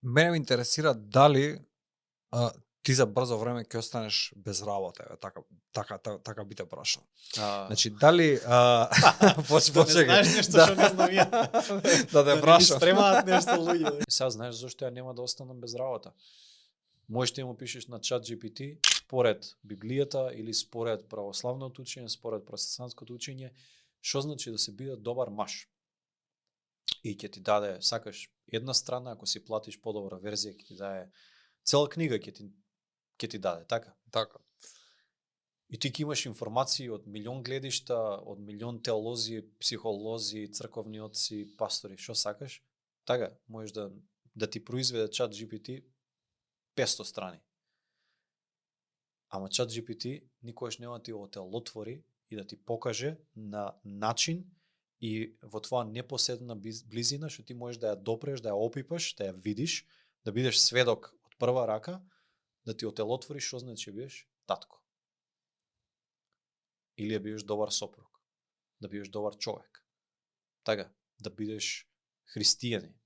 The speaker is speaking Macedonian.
Мене ме интересира дали ти за брзо време ќе останеш без работа, така би те прашал. Значи дали Да не знаеш нешто што не знам ја. Да те прашам. Спремаат нешто луѓе. Сега знаеш зошто ја нема да останам без работа. Можеш да му пишеш на ChatGPT според Библијата или според православното учење, според протестантското учење, што значи да се биде добар маж. И ќе ти даде, сакаш една страна, ако си платиш подобра верзија, ќе ти даде цела книга ќе ти даде, така? Така. И ти ќе имаш информации од милион гледишта, од милион теолози, психолози, црковни отци, пастори, што сакаш. Така, можеш да ти произведе ChatGPT 500 страни. Ама ChatGPT никогаш нема ти отелотвори и да ти покаже на начин и во твоја непосредна близина што ти можеш да ја допреш, да ја опипаш, да ја видиш, да бидеш сведок од прва рака, да ти отелотвориш што значи бидеш татко. Или да бидеш добар сопруг, да бидеш добар човек. Така, да бидеш христијанин,